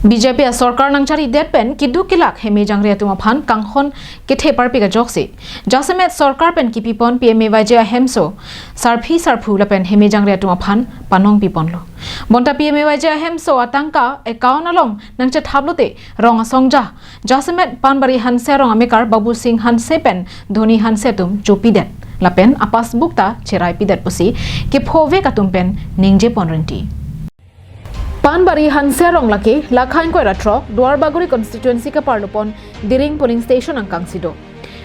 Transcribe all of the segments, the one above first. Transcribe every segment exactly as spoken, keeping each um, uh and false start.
B J P asorkar nangcharidet pen keduk kelak heme jangre atum aphan kanghon kethe parpik ajoksi jasemet sorkar pen kipipon P M A Y G ahemso sarpi sarpo lapen heme jangre atum aphan panong piponlo. Bonta P M A Y G ahemso atangka account along nangchethaplote rong asongja jasemet Panbari Hanse arong amekar Babu Singh Hanse pen Dhoni Hanse atum chopidet lapen apassbook ta cheraipidet pusi kephovek atum pen ningjepon rinti. Panbari Hanse arong lake lakha ingkoi ra throk Duarbagori constituency kaparlopon Diring polling station angkangsi do.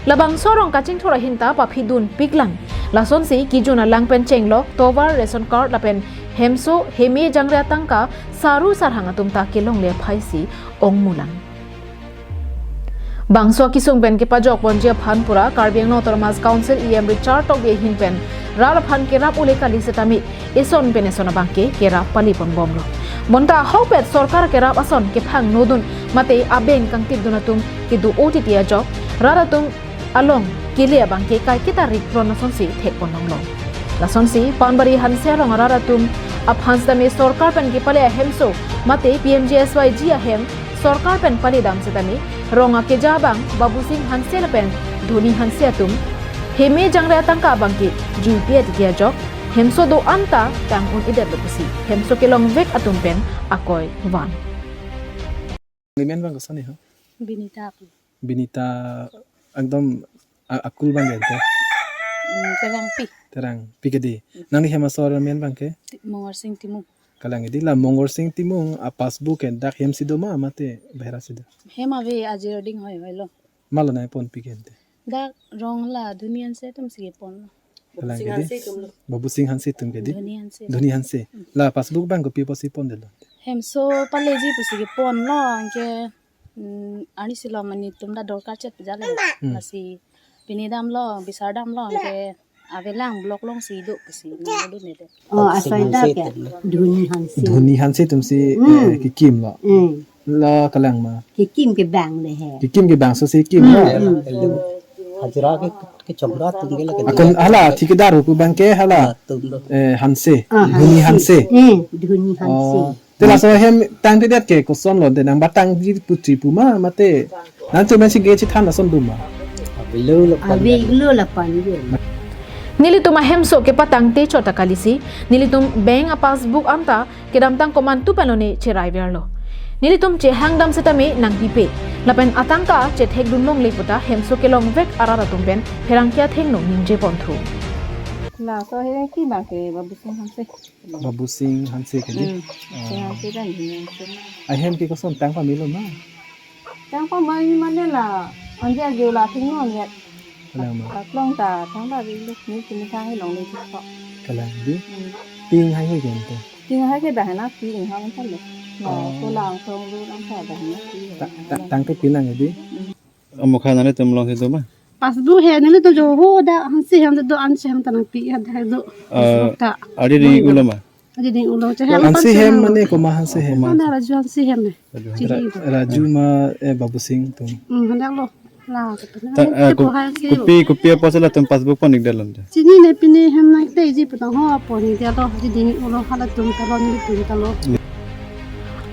Labangso arong kachingthur ahin ta paphidun piklang. Lasonsi kejun alang pen chenglok tovar, ration card lapen hemso heme jangre atangka saru sarhang atum ta kelongle aphaisi ongmulang. Bangso akesung pen kepajokponji aphan pura Karbi Anglong Autonomous Council E M Richard Tokbi ahin pen rat aphan kerap ule kali setame eson pen eson abangke kerap paliponbomlo. Bonta ahokpet sorkar kerap ason kephangnodun mate abeng kangtipdun atum kedo-o titi ajok rat atum along kele abangke kaiketa rikron asonsi thekponlonglo. Lasonsi Panbari Hanse arong arat atum aphan setame sorkar pen kepale ahemso mate P M G S Y G ahem sorkar pen paledam setame rong akeja abang Babu Singh Hanse lapen Dhoni Hanse atum heme jangre atangka abangke juipi atiti ajok hemso do-an ta tang un-edetlo pusi hemso kelongvek atum pen akoi van. Nangli men abang koson ni ho? Binita pu. Binita ekdom a-, akul abang ya ente? Hmm, Terangpi. Terangpi kedi. Nangli hem asor men abangke? Ti-, Mongorsing Timung. Kalang kedi la Mongorsing Timung apassbook ke dak hemsi do ma mate bahera si do? Hem ave ajir ding hoi hoilo. Malo nangponpi ke ente? Dak rong la Dhoni Hanse atumsi kepon. Kalang kedi? Babu Singh Hanse atum kedi? Dhoni Hanse. Dhoni Hanse. La passbook abang kopi apotsi pondetlo? Hemso paleji pusi keponlo, anke, mm, arnisi lo mane itum ta dorkar chet pejale. Hmm. Lasi pini damlo, bisar damlo, anke avelang block alongsi do pusi nangdunde. Oh, asai dak ya? Dhoni Hanse. Dhoni Hanse atumsi, hmm, eh, kekimlo. Hmm. Lo kalang ma? Kekim kebang le he. Kekim kebangso si kimlo. Hmm, hmm. Hajira ke, kechokra atum ke lake. Akon hala thikdar pu abangke hala. Atum do. Eh, Hanse. Ah, Dhoni Hanse. Hanse. Hmm, Dhoni Hanse. Oh. Te laso hem tangtedet ke kosonlo, te nangbatangji putri pu ma mate nangchomensi ke chethan ason do ma? Avelo lapen. Avelo lapen ke. Nelitum ahemso kepatangte chot ta kalisi, nelitum bank apassbook anta kedamtang komantu pen lone cheraiverlo. Nelitum chehangdam setame nangpipe. Lapen atangka chethekdunlongle puta hemso kelongvek arat atum pen pherangke athengno ningjeponthu. Laso he kebang ke Babu Singh Hanse. Babu Singh Hanse kedi? Hmm. Ah. Singh Hanse dan Dhoni Hanse. Ahem ke koson tang pamelo ma? Tang pamelo mane la, anja jo la thengno nya. Kalang ma? Aklong ta thangta ri luk ni sini thang ilong ni chikpo. Kalang di? Hmm. Ping hai hai ke ente? Ping hai ke dah na ping hai anta lo. Na, oh, kolang song ru lang ta dah na ping. Ta-, ta-, tangte pilang kedi? Hmm. Amokha nanglitum alongsi do ma? Passbook he nelitum jo ho dak Hanse hem do, Hanse hem ta nangpi hadak do. Eh, ta. Adi ding ulo ma? Adi ding ulo che hem Hanse hem mane komat Hanse hem? Mane Raju Hanse hem ne. Raju Hanse. Ra-, Raju ma, eh, Babu Singh atum. Hmm, hadak lo. La, ta, eh, ko-, kopi, kopi apotsi latum passbook pon-ikdetlo ante? Chinine, pine hem nangteji pu tangho pon-ikdetlo, adi ding ulo halatum ta lo, nelitum ta lo.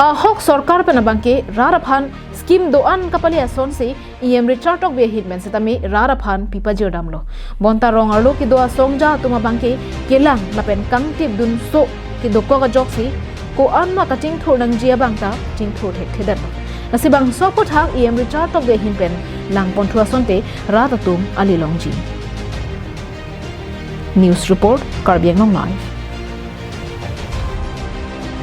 Ahok sorkar pen abangke rat aphan scheme do-an kapale asonsi E M Richard Tokbi ahin pen setame rat aphan pipajirdamlo. Bonta rong arlo kedo asongja atum abangke kelang lapen kangtipdunso kedokok ajoksi ko-an ma kachingthur nangji abang ta chingthur thekthedetlo. Lasi bangso aphuthak E M Richard Tokbi ahin pen langponthu asonte rat atum ale longji. News report, Karbi Anglong Live.